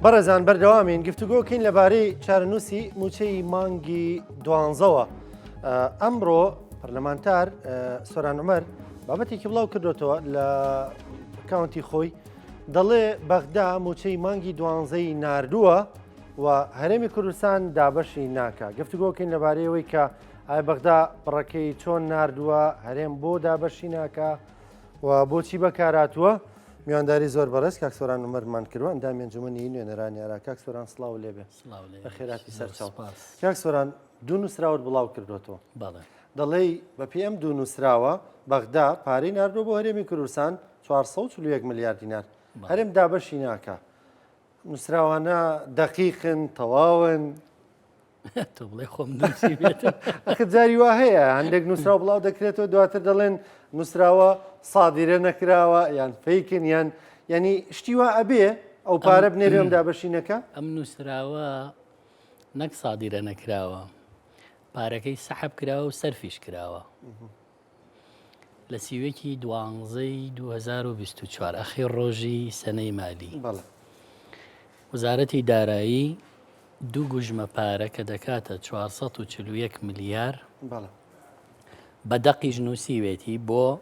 بەڕێزان بەردەوامین گفتوگۆکەین لەبارەی چارەنووسی موچەی مانگی دوانزەوە ئەمڕۆ پەرلەمانتار سۆران عمەر بابەتێکی بڵاو کردوێتەوە لە ئەکاونتی خۆی دەڵێ بەغدا موچەی مانگی دوانزەی ناردووە و هەرێمی کوردستان دابەشی ناکە گفتوگۆکەین لەبارەیەوەی کە ئایا بەغدا بڕەکەی چۆن ناردووە هەرێم بۆ دابەشی ناکە و بۆچی بەکاراتووە میوانداری زۆر بەڕێز کاک سۆران عومەرمان کردوە ئەندامی ئەنجومەنی نوێنەرانی عێراق کاک سۆران سڵاو لێبێ بەخێراتی سەرچاو کاک سۆران دوو نووسراوت بڵاو کردوەتەوە دەڵێی بەپێی ئەم دوو نووسراوە بەغدا پارەی ناردووە بۆ هەرێمی کوردستان 441 ملیار دینار هەرێم دابەشی ناکە نووسراوانە دەقیقن تەواون تۆ بڵێ خۆم نووسیبێتم ئەخر جاری وا هەیە هەندێک نووسراو بڵاو دەکرێتەوە دواتر دەڵێن نووسراوە سادیرە نەکراوە یان فەیکن یان ینی شتی وا ئەبێ ئەو پارە بنێرێ ئەم دابەشینەکە ئەم نووسراوە نەک سادیرە نەکراوە پارەکەی سەحب کراوە و سەرفیش کراوە لە سیوەکی دوانزەی 2024 ئەخیر ڕۆژی سەنەی مالی وەزارەتی دارایی دوو گوژمە پارە کە دەکاتە 441 ملیار بە دەقیش نووسیوێتی بۆ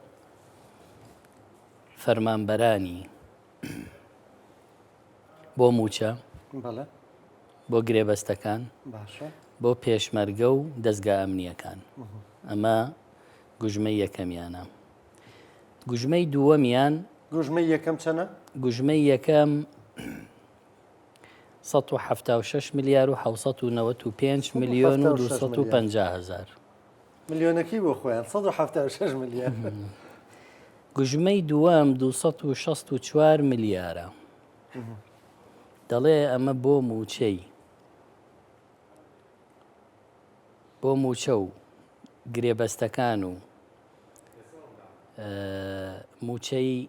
فەرمانبەرانی بۆ مووچە، بۆ گرێبەستەکان، بۆ پێشمەرگە و دەزگا ئەمنییەکان. ئەمە گوژمەی یەکەمیانە. گوژمەی دووەمیان. گوژمەی یەکەم چەنە؟ گوژمەی یەکەم 176 ملیار و 795 ملیۆن و 250 هەزار. ملیۆنەکەی بۆ خۆیان 176 ملیار. گوژمەی دووەم 264 ملیارە. دەڵێ ئەمە بۆ مووچەی بۆ مووچە و گرێبەستەکان و مووچەی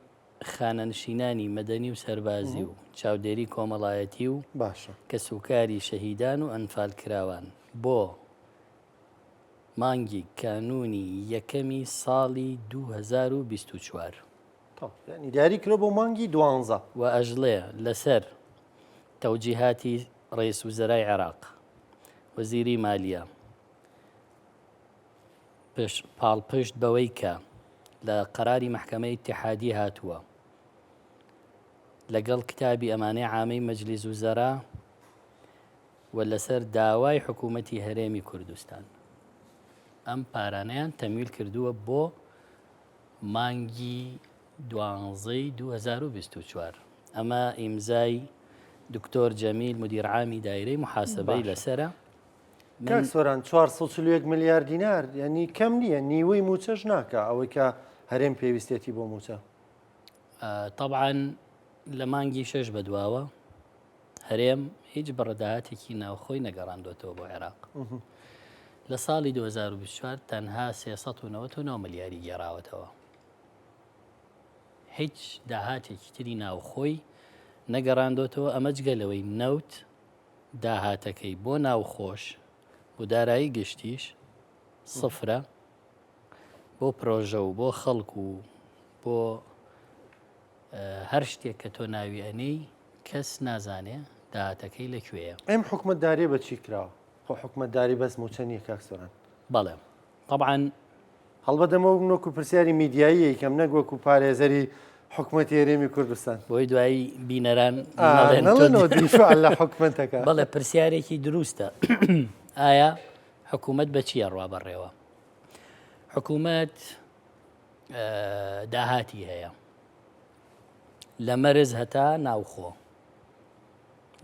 خانەنشینانی مەدەنی و سەربازی و چاودێری کۆمەڵایەتی و باشە کەسوکاری شەهیدان و ئەنفالکراوان بۆ مانگی کانوونی یەکەمی ساڵی 2024. یانی دیاری کرا بۆ مانگی دوانزە. و ئەژڵێ لەسەر تەوجیهاتی ڕەیس وزەرای عێراق، وەزیری مالیە، پش پاڵپشت بەوەی کە لە قەراری مەحکەمەی ئیتیحادی هاتووە لەگەڵ کتابی ئەمانەی عامەی مەجلیس وزەرا و لەسەر داوای حکوومەتی هەرێمی کوردستان ئەم پارانەیان تەمویل کردووە بۆ مانگی دوانزەی 2024 ئەمە ئیمزای دکتۆر جەمیل مدیر عامی دایرەی محاسبەی لەسەرە. کاک سۆران 441 ملیار دینار یعنی کەم نییە نیوەی موچەش ناکە ئەوەی کە هەرێم پێویستێتی بۆ موچە طبعا لە مانگی شەش بەدواوە هەرێم هیچ بڕە داهاتێکی ناوخۆی نەگەڕاندۆتەوە بۆ عێراق. لە ساڵی 2024 تەنها 399 ملیاری گێڕاوەتەوە. هیچ داهاتێکی تری ناوخۆی نەگەڕاندۆتەوە ئەمە جگە لەوەی نەوت داهاتەکەی بۆ ناوخۆش بۆ دارایی گشتیش سفرە بۆ پرۆژە و بۆ خەڵک و بۆ هەر شتێک کە تۆ ناوی ئەنێی کەس نازانێ داهاتەکەی لە کوێیە. ئەم حکومەتداریە بە چی کراوە؟ خۆ حکومەتداری بەس موچە نییە کاک سۆران. بەڵێ تەبعەن. هەڵبەت ئەمە وەکو پرسیاری میدیایی ئەیکەم نەک وەکو پارێزەری حکومەتی هەرێمی کوردستان. بۆی دوایی بینەران نەڵێن دیفاع لە حکومەتەکە. بەڵێ پرسیارێکی دروستە. ئایا حکومەت بە چی ئەڕوا بەڕێوە؟ حکومەت داهاتی هەیە لە مەرز هەتا ناوخۆ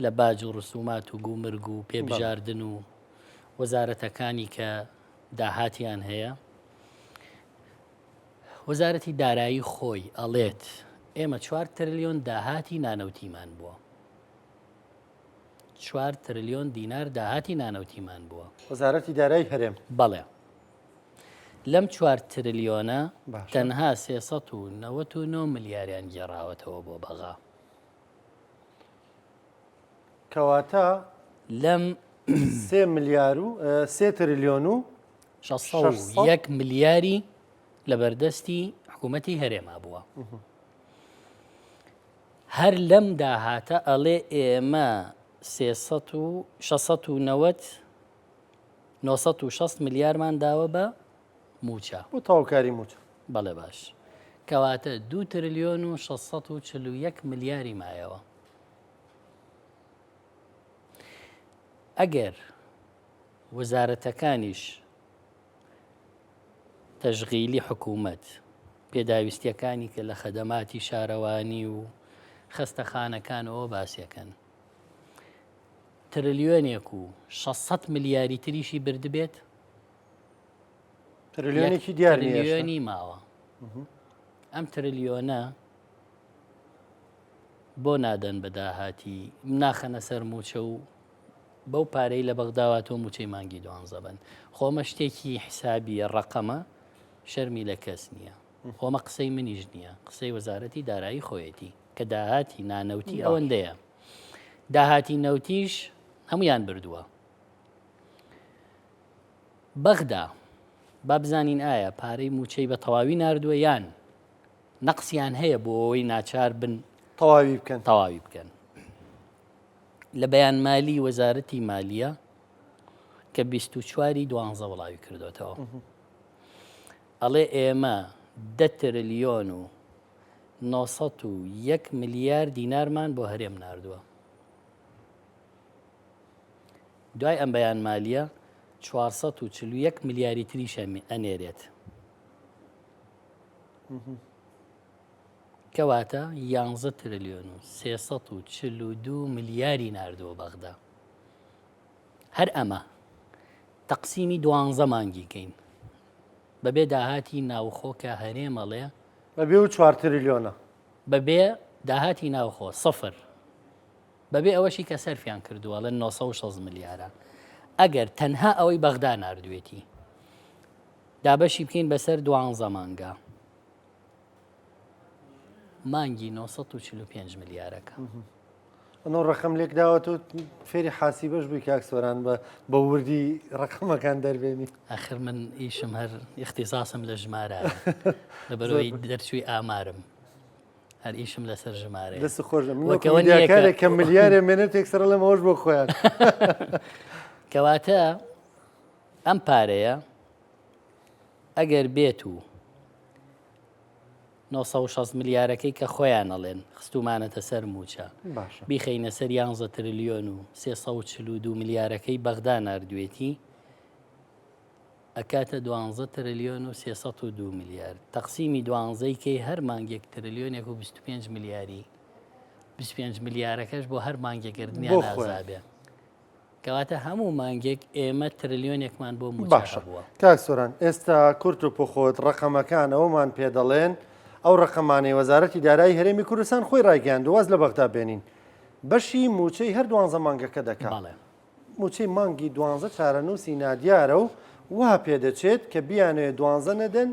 لە باج و ڕسومات و گومرگ و پێبژاردن و وەزارەتەکانی کە داهاتیان هەیە وەزارەتی دارایی خۆی ئەڵێت ئێمە چوار ترلیۆن داهاتی نانەوتیمان بووە چوار ترلیۆن دینار داهاتی نانەوتیمان بووە وەزارەتی دارایی هەرێم بەڵێ لەم چوار ترلیۆنە تەنها 399 ملیاریان گێڕاوەتەوە بۆ بەغا. کەواتە لەم سێ ملیار و سێ ترلیۆن و 601 ملیاری لە بەردەستی حکوومەتی هەرێما بووە. هەر لەم داهاتە ئەڵێ ئێمە سێ سەد و 690 960 ملیارمان داوە بە مووچە. بۆ تەواوکاری مووچە. بەڵێ باش. کەواتە دوو ترلیۆن و 641 ملیاری مایەوە. ئەگەر وەزارەتەکانیش تەشغیلی حکوومەت، پێداویستییەکانی کە لە خەدەماتی شارەوانی و خەستەخانەکانەوە باسیەکەن، ترلیۆنێک و 600 ملیاری تریشی بردبێت، ترلیۆنێکی دیار نییە هێشتا. ترلیۆنی ماوە. ئەم ترلیۆنە بۆ نادەن بە داهاتی ناخەنە سەر مووچە و بەو پارەی لە بەغداوە تۆ مووچەی مانگی دوانزە بن خۆمە شتێکی حسابیە ڕقەمە شەرمی لە کەس نییە خۆمە قسەی منیش نییە قسەی وەزارەتی دارایی خۆیەتی کە داهاتی نانەوتی ئەوەندەیە داهاتی نەوتیش هەمویان بردووە بەغدا با بزانین ئایا پارەی مووچەی بە تەواوی ناردووە یان نەقسیان هەیە بۆ ئەوەی ناچار بن تەواوی بکەن تەواوی بکەن لە بەیان مالی وەزارەتی مالیە کە 24 دوانزە وڵاوی کردوتەوە ئەڵێ ئێمە دە ترلیۆن و 901 ملیار دینارمان بۆ هەرێم ناردووە دوای ئەم بەیان مالیە 441 ملیاری تریش ئەنێرێت کەواتە یانزە ترلیۆن و 342 ملیاری ناردووە بەغدا. هەر ئەمە تەقسیمی دوانزە مانگی کەین بەبێ داهاتی ناوخۆ کە هەرێم ئەڵێ بەبێ و چوار ترلیۆنە بەبێ داهاتی ناوخۆ سفر بەبێ ئەوەشی کە سەرفیان کردووە ئەڵێن 960 ملیارە ئەگەر تەنها ئەوەی بەغدا ناردوێتی دابەشی بکەین بەسەر دوانزە مانگا مانگی 945 ملیارەکە. ئەنۆ ڕقم لێک داوە تۆ فێری حاسیبەش بووی کاک سۆران بە بە وردی ڕقمەکان دەربێنی ئەخر من ئیشم هەر اختصاصم لە ژمارە لەبەرەوەی دەرچووی ئامارم هەر ئیشم لەسەر ژمارە دەست خۆش وەکەوە کە ملیارێ مێنێتێک سەر لەمەوەش بۆ خۆیان کەواتە ئەم پارەیە ئەگەر بێت و 960 ملیارەکەی کە خۆیان ئەڵێن خستومانەتە سەر موچە بیخەینە سەر 11 ترلیۆن و 342 ملیارەکەی بەغدا نردوێتی ئەکاتە دوانزە ترلیۆن و 302 ملیار تەقسیمی دوانزەی کەی هەر مانگێک ترلیۆنێک و 25 ملیاری 25 ملیارەکەش بۆ هەر مانگێک گردنیان ئازابێ کەواتە هەموو مانگێک ئێمە ترلیۆنێکمان بۆ مووچە باشە هەبووە. کاک سۆران ئێستا کورت و پوخت ڕەقەمەکان ئەوەمان پێ دەڵێن ئەو ڕەقەمانەی وەزارەتی دارایی هەرێمی کوردستان خۆی ڕایگەیاندووە واز لە بەغدا بێنین بەشی مووچەی هەر دوانزە مانگەکە دەکا بەڵێ. مووچەی مانگی دوانزە چارەنووسی نادیارە و وا پێدەچێت کە بیانەوێت دوانزە نەدەن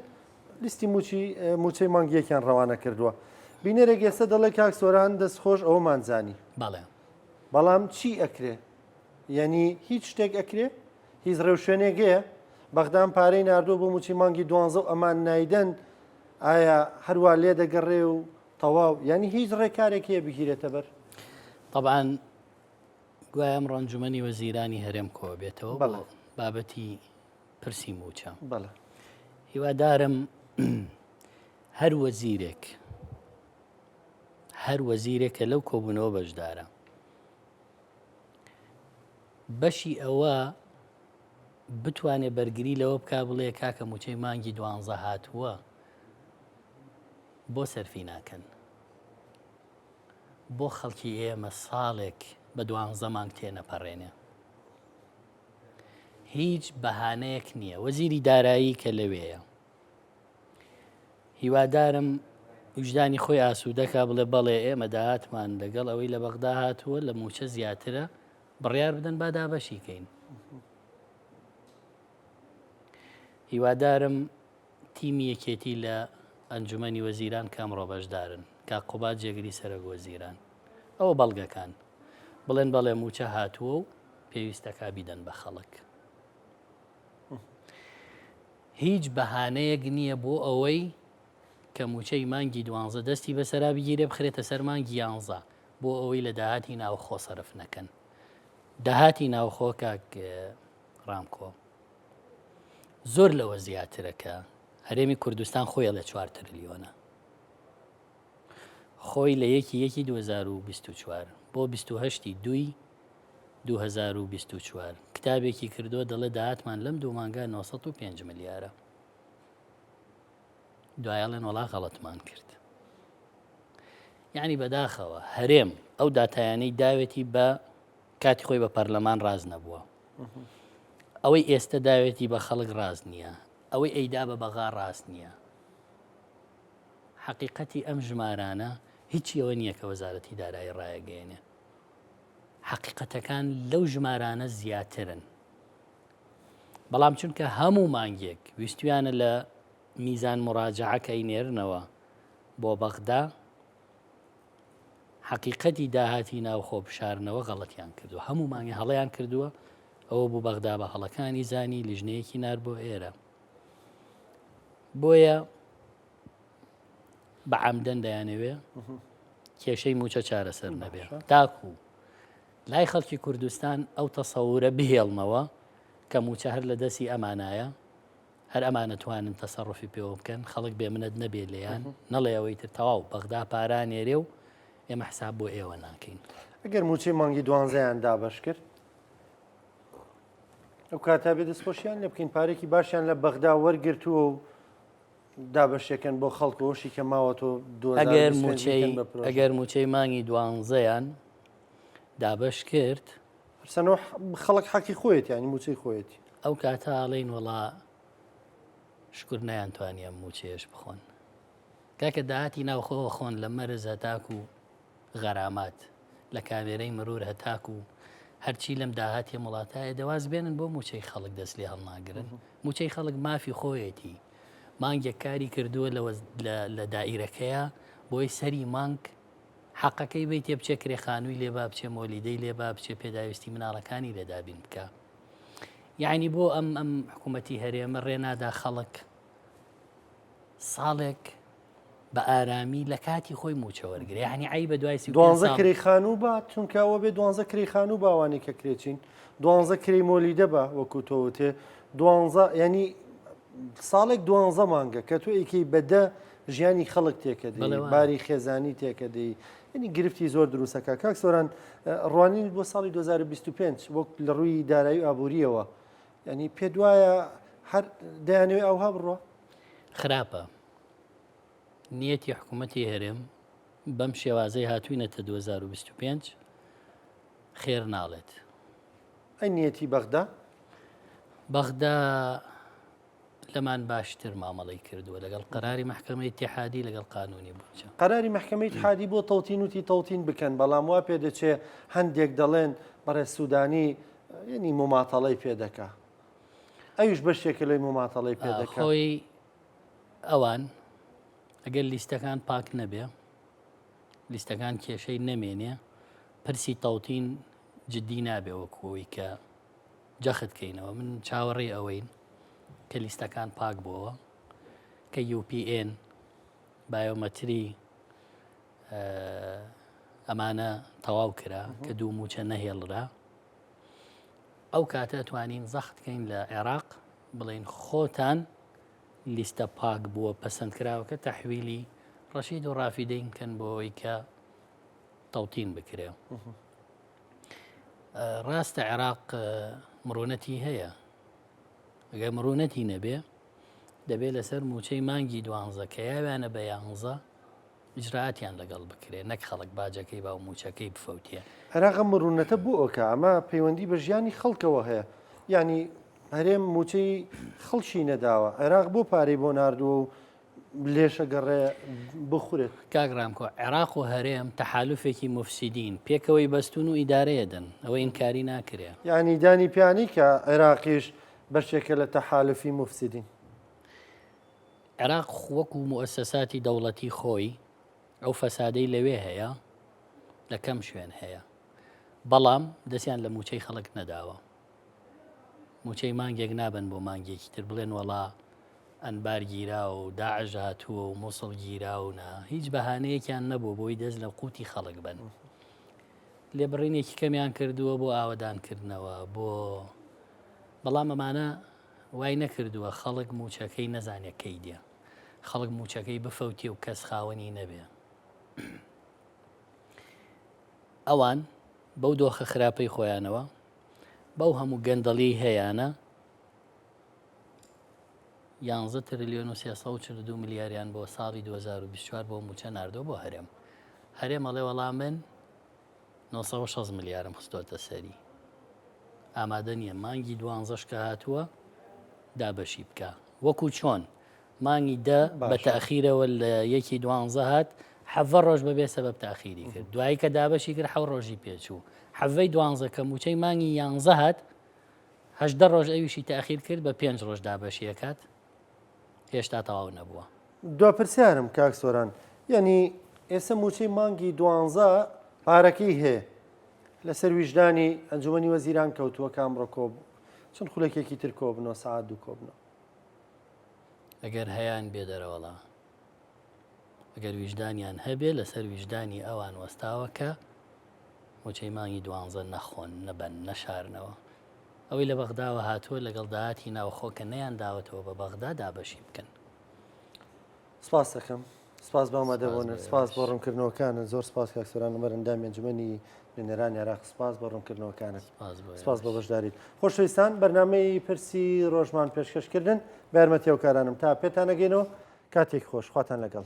لیستی مووچی مووچەی مانگی یەکیان ڕەوانە کردووە بینەرێک ئێستا دەڵێ کاک سۆران دەست خۆش ئەوەمان زانی بەڵێ. بەڵام چی ئەکرێ؟ یەنی هیچ شتێک ئەکرێ؟ هیچ ڕێوشوێنێک هەیە؟ بەغدام پارەی ناردووە بۆ مووچەی مانگی دوانزە و ئەمان نایدەن، ئایا هەروا لێدەگەڕێ و تەواو؟ یانی هیچ ڕێکارێک هەیە بگیرێتە بەر؟ تەبعەن گوایە ئەمڕۆ ئەنجومەنی وەزیرانی هەرێم کۆبێتەوە بۆ بابەتی پرسی مووچە. بەڵێ. هیوادارم هەر وەزیرێک هەر وەزیرێک کە لەو کۆبوونەوە بەشدارە بەشی ئەوە بتوانێ بەرگری لەوە بک بڵێ کاکە موچەی مانگی دوانزە هاتووە بۆ سەرفی ناکەن بۆ خەڵکی ئێمە ساڵێک بە دوانزە مانگ تێنەپەڕێنێ هیچ بەهانەیەک نییە وەزیری دارایی کە لەوێیە هیوادارم ویژدانی خۆی ئاسوودەکا بڵێ بەڵێ ئێمە داهاتمان لەگەڵ ئەوەی لە بەغدا هاتووە لە مووچە زیاترە بڕیار بدەن با دابەشی کەین. هیوادارم تیمی یەکێتی لە ئەنجومەنی وەزیران کە ئەمڕۆ بەشدارن کاک قوباد جێگری سەرۆک وەزیران ئەوە بەڵگەکان بڵێن بەڵێ مووچە هاتووە و پێویستەکە بیدەن بە خەڵک. هیچ بەهانەیەک نییە بۆ ئەوەی کە مووچەی مانگی دوانزە دەستی بەسەرا بگیرێ بخرێتە سەر مانگی یانزە بۆ ئەوەی لە داهاتی ناوخۆ سەرف نەکەن. داهاتی ناوخۆ کاک ڕامکۆ زۆر لەوە زیاترە کە هەرێمی کوردستان خۆی ئەڵێ چوار ترلیۆنە. خۆی لە یەکی یەکی 2024 بۆ 28 دووی 2024 کتابێکی کردووە دەڵێ داهاتمان لەم دوو مانگە 905 ملیارە. دوای ئەڵێن وەڵا غەڵەتمان کرد. یعنی بەداخەوە هەرێم ئەو داتایانەی داوێتی بە کاتی خۆی بە پەرلەمان ڕاز نەبووە. ئەوەی ئێستا داوێتی بە خەڵک ڕاست نییە ئەوەی ئەیدا بە بەغا ڕاست نییە حقیقەتی ئەم ژمارانە هیچی ئەوە نییە کە وەزارەتی دارایی ڕایەگەیەنێ حقیقەتەکان لەو ژمارانە زیاترن بەڵام چونکە هەموو مانگێک ویستویانە لە میزان مراجعە کە ئەینێرنەوە بۆ بەغدا حەقیقەتی داهاتی ناوخۆ بشارنەوە غەڵەتیان کردووە هەموو مانگێ هەڵەیان کردووە ئەوە بوو بەغدا بە هەڵەکانی زانی لیژنەیەکی نار بۆ ئێرە بۆیە بە عەمدەن دەیانەوێ کێشەی موچە چارەسەر نەبێ تاکو لای خەڵکی کوردستان ئەو تەسەورە بهێڵنەوە کە موچە هەر لە دەستی ئەمانایە هەر ئەمانە توانن تەسەڕوفی پێوە بکەن خەڵک بێ منەت نەبێ لێیان نەڵێ ئەوەی تر تەواو بەغدا پارە نێرێ و ئێمە حساب بۆ ئێوە ناکەین. ئەگەر موچەی مانگی دوانزەیان دابەش کرد ئەو کاتە بێ دەستخۆشیان لێ بکەین پارێکی باشیان لە بەغدا وەرگرتووە و دابەشێکن بۆ خەڵک ئەوشی کە ماوەتەوە ئەگەر موچەی ئەگەر موچەی مانگی دوانزەیان دابەش کرد هەرسەنەوە خەڵک حەقی خۆیەتی ینی موچەی خۆیەتی. ئەو کاتە ئەڵێین وەڵا شکر نەیانتوانی ئەم موچەیەش بخۆن. کاکە داهاتی ناوخۆوە خۆن لە مەرز هەتاکو غەرامات لە کامێرەی مرور هەتاکو هەرچی لەم داهاتی وڵاتایە دەواز بێنن بۆ موچەی خەڵک دەست لێ هەڵناگرن موچەی خەڵک مافی خۆیەتی مانگێک کاری کردووە لە دائیرەکەیە بۆی سەری مانگ حەقەکەی بیتێ بچێ کرێ خانووی لێ با بچێ مۆلیدەی لێ با بچێ پێداویستی مناڵەکانی لێ دابین بکە یعنی بۆ ئەم ئەم حکوومەتی هەرێمە ڕێ نادا خەڵک ساڵێک بە ئارامی لە کاتی خۆی موچە وەرگێ یعنی عی بە دوای دوانزە کرێی خانوو با چونکە ئەوە بێ دوانزە کرێی خانوو باوانی کە کرێچین دوانزە کرێی مۆلیدە بە وەکو تۆوتێ دوانزە ینی ساڵێک دوانزە مانگە کە تۆ ئیکەی بە دە ژیانی خەڵک تێکەدەی باری خێزانی تێکەدەی یعنی گرفتی زۆر دروستەکە کاک سۆران ڕوانین بۆ ساڵی 2025 وەک لە ڕووی دارایی و ئابووریەوە ینی پێ دوایە هەر دەیانەوێ ئەوها بڕۆ خراپە نیەتی حکوومەتی هەرێم بەم شێوازەی هاتوینەتە 2025 خێر ناڵێت. ئەی نیەتی بەغدا؟ بەغدا لەمان باشتر مامەڵەی کردووە لەگەڵ قەراری مەحکەمەی ئیتیحادی لەگەڵ قانونی بودجە. قەراری مەحکەمەی ئیتحادی بۆ تەوتین وتی تەوتین بکەن بەڵام وا پێدەچێ هەندێک دەڵێن بەڕێز سودانی یەنی موماتەڵەی پێ دەکا ئەویش بەشێکە لەوی موماتەڵەی پێ دەکا. خۆی ئەوان ئەگەر لیستەکان پاک نەبێ لیستەکان کێشەی نەمێنێ پرسی تەوتین جدی نابێ وەکو ئەوەی کە جەخت کەینەوە من چاوەڕێی ئەوەین کە لیستەکان پاک بۆوە کە UPN بایۆمەتری ئەمانە تەواو کرا کە دوو موچە نەهێڵرا ئەو کاتە توانین زەخت کەین لە عێراق بڵین خۆتان لیستە پاک بووە پەسەندکراوەکە تەحویلی ڕەشید و ڕافیدەین کەن بۆ ئەوەی کە تەوتین بکرێ. ڕاستە عێراق مڕونەتی هەیە ئەگەر مڕونەتی نەبێ دەبێت لەسەر موچەی مانگی دوانزە کە یاویانە بە یانزە ئیجراتیان لەگەڵ بکرێ نەک خەڵک باجەکەی با و موچەکەی بفەوتێ. عێراق ئەم مڕونەتە بۆ ئەکا ئەمە پەیوەندی بە ژیانی خەڵکەوە هەیە یانی هەرێم موچەی خەڵکی نەداوە عێراق بۆ پارەی بۆ ناردووە و لێشەگەڕێ بخورێت. کاک ڕامکۆ عێراق و هەرێم تەحالوفێکی موفسیدین پێکەوەی بەستوون و ئیدارەیەدەن ئەوە ئینکاری ناکرێ. یانی دانی پیانی کە عێراقیش بەشێکە لە تەحالوفی موفسیدین. عێراق وەکو موئەسەساتی دەوڵەتی خۆی ئەو فەسادەی لەوێ هەیە لە کەم شوێن هەیە بەڵام دەستیان لە موچەی خەڵک نەداوە موچەی مانگێک نابن بۆ مانگێکی تر بڵێن وەڵا. ئەنبار گیرا و داعش هاتووە و موسڵ گیرا و نا هیچ بەهانەیەکیان نەبوو بۆی دەست لە قوتی خەڵک بن. لێبڕینێکی کەمیان کردووە بۆ ئاوەدانکردنەوە بۆ بەڵام ئەمانە وای نەکردووە خەڵک موچەکەی نەزانێت کەی دێ خەڵک موچەکەی بفەوتێ و کەس خاوەنی نەبێ ئەوان بەو دۆخە خراپەی خۆیانەوە بەو هەموو گەندەڵی هەیانە یانزە ترلیۆن و 342 ملیاریان بۆ ساڵی 2024 بۆ موچە ناردۆ بۆ هەرێم هەرێم ئەڵێ وەڵا من 960 ملیارم خستۆتە سەری ئامادە نییە مانگی دوانزەش کە هاتووە دابەشی بکە وەکو چۆن مانگی دە بە تاخیرەوە لە یەکی دوانزە هات حەڤە ڕۆژ بەبێ سەبەب تاخیری کرد دوایی کە دابەشی کرد حەو ڕۆژی پێچوو حەڤەی دوانزە کە موچەی مانگی یانزە هات هەژدە ڕۆژ ئەویشی تاخیر کرد بە پێنج ڕۆژ دابەشی ئەکات هێشتا تەواو نەبووە. دوا پرسیارم کاک سۆران یانی ئێستا موچەی مانگی دوانزە پارەکەی هەیە لەسەر ویژدانی ئەنجومەنی وەزیران کەوتووە کە ئەمڕۆ کۆ چەند خولەکێکی تر کۆبنەوە سەعات دوو کۆبنەوە. ئەگەر هەیان بێ دەرەوەڵا ئەگەر ویژدانیان هەبێ لەسەر ویژدانی ئەوان وەستاوە کە موچەی مانگی دوانزە نەخۆن نەبەن نەشارنەوە ئەوەی لە بەغداوە هاتووە لەگەڵ داهاتی ناوخۆ کە نەیان داوەتەوە بە بەغدا دابەشی بکەن. سپاس دەکەم سپاس بۆ ئامادەبوونت سپاس بۆ ڕوونکردنەوەکانت زۆر سپاس کاک سۆران عومەر ئەندامی ئەنجومەنی نوێنەرانی عێراق سپاس بۆ ڕوونکردنەوەکانت سپاس بۆ بەشداریت خۆشەویستان بەرنامەی پرسی ڕۆژمان پێشکەشکردن بە یارمەتی هاوکارانم تا پێتانەگەینەوە کاتێک خۆش خواتان لەگەڵ.